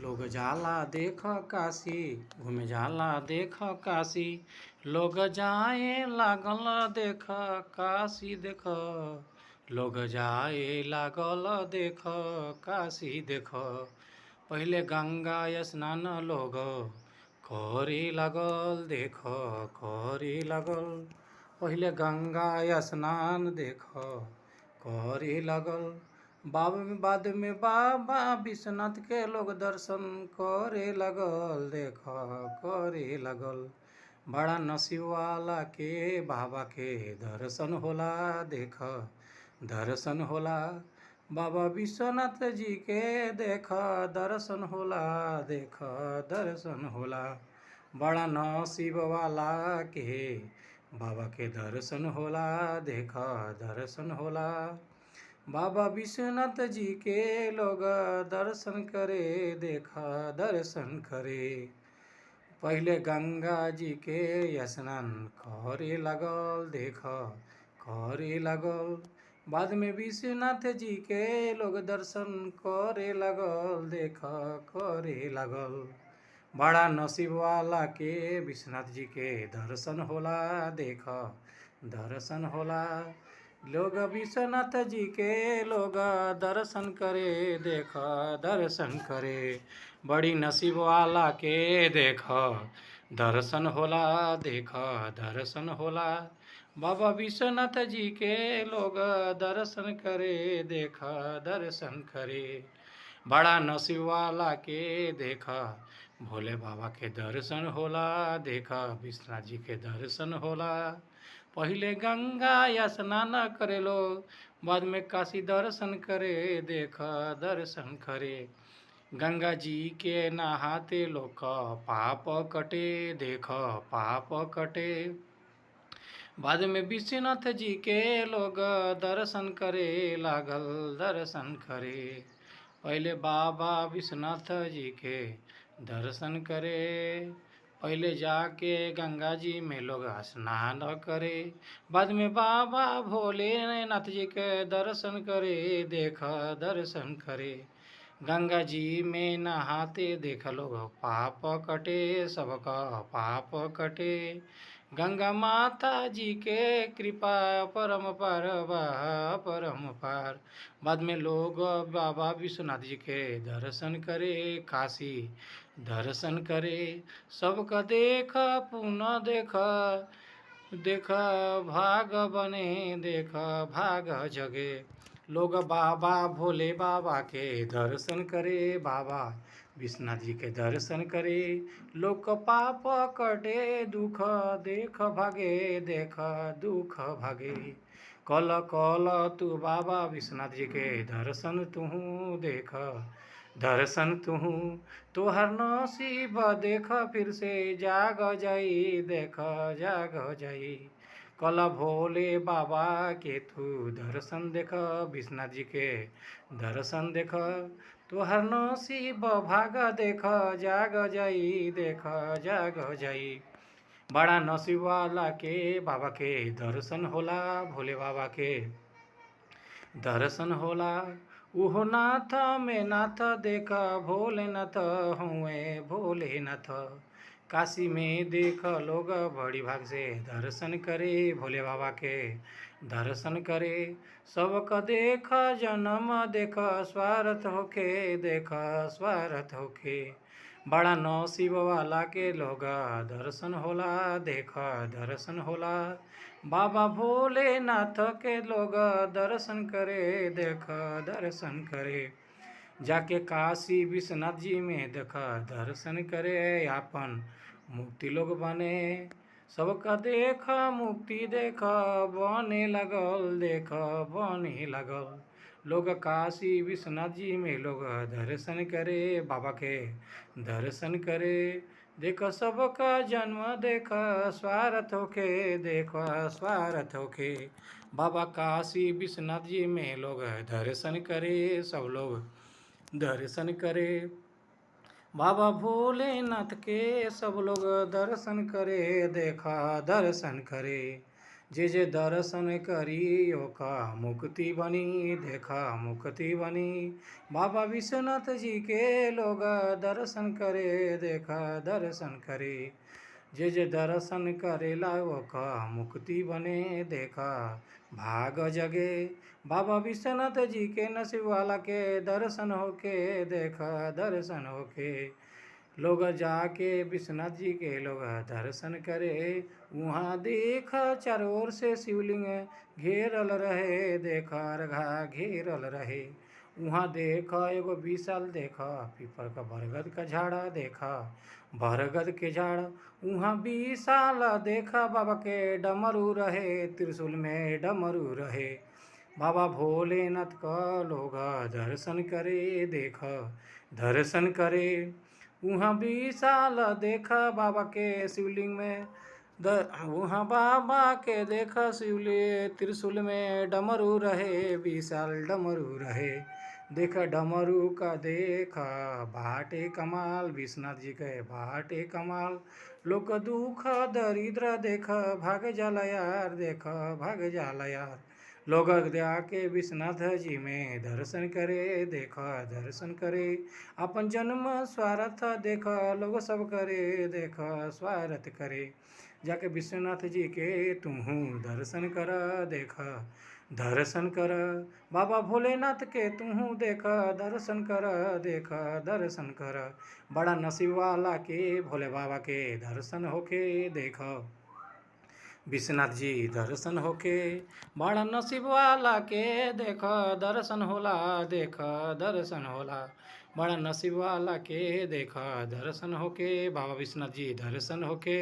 लोग जाला देख काशी, घूमे जाला देख काशी। लोग जाए लागल देख काशी देख, लोग जाए लागल देख काशी देख। पहिले गंगा स्नान लोग करे लागल देख करे लागल। पहिले गंगा स्नान देख करे लागल। बाद में बाबा विश्वनाथ के लोग दर्शन करे लागल देख करे लागल। बड़ा नसीब वाला के बाबा के दर्शन होला देख दर्शन होला। बाबा विश्वनाथ जी के देख दर्शन होला देख दर्शन होला। बड़ा नसीब वाला के बाबा के दर्शन होला देख दर्शन होला। बाबा विश्वनाथ जी के लोग दर्शन करे देख दर्शन करे। पहिले गंगा जी के स्नान करे लागल देख करे लागल। बाद में विश्वनाथ जी के लोग दर्शन करे लागल देख करे लागल। बड़ा नसीब वाला के विश्वनाथ जी के दर्शन होला देख दर्शन होला। लोग विश्वनाथ जी के लोग दर्शन करे देख दर्शन करे। बड़ी नसीब वाला के देख दर्शन होला देख दर्शन होला। बाबा विश्वनाथ जी के लोग दर्शन करे देख दर्शन करे। बड़ा नसीब वाला के देख भोले बाबा के दर्शन होला देख विश्वनाथ जी के दर्शन होला। पहिले गंगा स्नान करे लोग, बाद में काशी दर्शन करे देख दर्शन करे। गंगा जी के नहाते लोग पाप कटे देख पाप कटे। बाद में विश्वनाथ जी के लोग दर्शन करे लागल दर्शन करे। पहिले बाबा विश्वनाथ जी के दर्शन करे। पहिले जाके गंगा जी में लोग स्नान करे। बाद में बाबा भोलेनाथ जी के दर्शन करे देख दर्शन करे। गंगा जी में नहाते देख लोग पाप कटे, सबका पाप कटे। गंगा माता जी के कृपा परम पार बा परम पार। बाद में लोग बाबा विश्वनाथ जी के दर्शन करे, काशी दर्शन करे। सबका देख पुनः देख देख भाग बने देख भाग जगे। लोग बाबा भोले बाबा के दर्शन करे, बाबा विश्वनाथ जी के दर्शन करे। लोग पाप कटे दुख देख भागे देख दुख भागे। कल कल तू बाबा विश्वनाथ जी के दर्शन तुहू देख दर्शन तुहू। तोहर नसीब देख फिर से जाग जाई देख जाग जाई। कल भोले बाबा के तू दर्शन देख, विश्वनाथ जी के दर्शन देख। तोहर नसीब भाग देख जाग जाई देख जाग जाई। बड़ा नसीब वाला के बाबा के दर्शन होला, भोले बाबा के दर्शन होला। उहो नाथ में नाथ देख भोलेनाथ हुए भोलेनाथ। काशी में देख लोग बड़ी भाग से दर्शन करे, भोले बाबा के दर्शन करे। सबका देख जन्म देख स्वार्थ होके देख स्वार्थ होके। बड़ा नसीब वाला के लोग दर्शन होला देख दर्शन होला। बाबा भोलेनाथ के लोग दर्शन करे देख दर्शन करे। जाके काशी विश्वनाथ जी में देख दर्शन करे, आपन मुक्ति लोग बने। सबका देख मुक्ति देख बने लगल देख बने लगल। लोग काशी विश्वनाथ जी में लोग दर्शन करे, बाबा के दर्शन करे। देख सबका जन्म देख स्वार्थ होके देख स्वार्थ होके। बाबा काशी विश्वनाथ जी में लोग दर्शन करे, सब लोग दर्शन करे। बाबा भोलेनाथ के सब लोग दर्शन करे देख दर्शन करे। जे जे दर्शन करी ओका मुक्ति बनी, देखा मुक्ति बनी। बाबा विश्वनाथ जी के लोग दर्शन करे, देखा दर्शन करे। जे जे दर्शन करेला ओका मुक्ति बने, देखा भाग जगे। बाबा विश्वनाथ जी के नसीब वाला के दर्शन होके, देखा दर्शन होके। लोग जाके विश्वनाथ जी के लोग दर्शन करे। वहाँ देख चारों ओर से शिवलिंग घेरल रहे, देख रघा घेरल रहे। वहाँ देख एगो विशाल देख पीपल का बरगद का झाड़ा, देख बरगद के झाड़। वहाँ विशाल देख बाबा के डमरू रहे, त्रिशूल में डमरू रहे। बाबा भोलेनाथ का लोग दर्शन करे, देख दर्शन करे। वहाँ विशाल देख बाबा के शिवलिंग में वहाँ बाबा के देख शिवलिंग त्रिशूल में डमरू रहे, विशाल डमरू रहे। देख डमरू का देख बाटे कमाल, विश्वनाथ जी के बाटे कमाल। लोग दुख दरिद्र देख भाग जाला यार, देख भाग जाला यार। लोग जाके विश्वनाथ जी में दर्शन करे, देख दर्शन करे। अपन जन्म स्वार्थ देख लोग सब करे, देख स्वार्थ करे। जाके विश्वनाथ जी के तुहू दर्शन कर, देख दर्शन कर। बाबा भोलेनाथ के तुहू देख दर्शन कर, देख दर्शन कर। बड़ा नसीब वाला के भोले बाबा के दर्शन होके, देख विश्वनाथ जी दर्शन होके। बड़ा नसीब वाला के देख दर्शन होला, देख दर्शन होला। बड़ा नसीब वाला के देख दर्शन होके, बाबा विश्वनाथ जी दर्शन होके।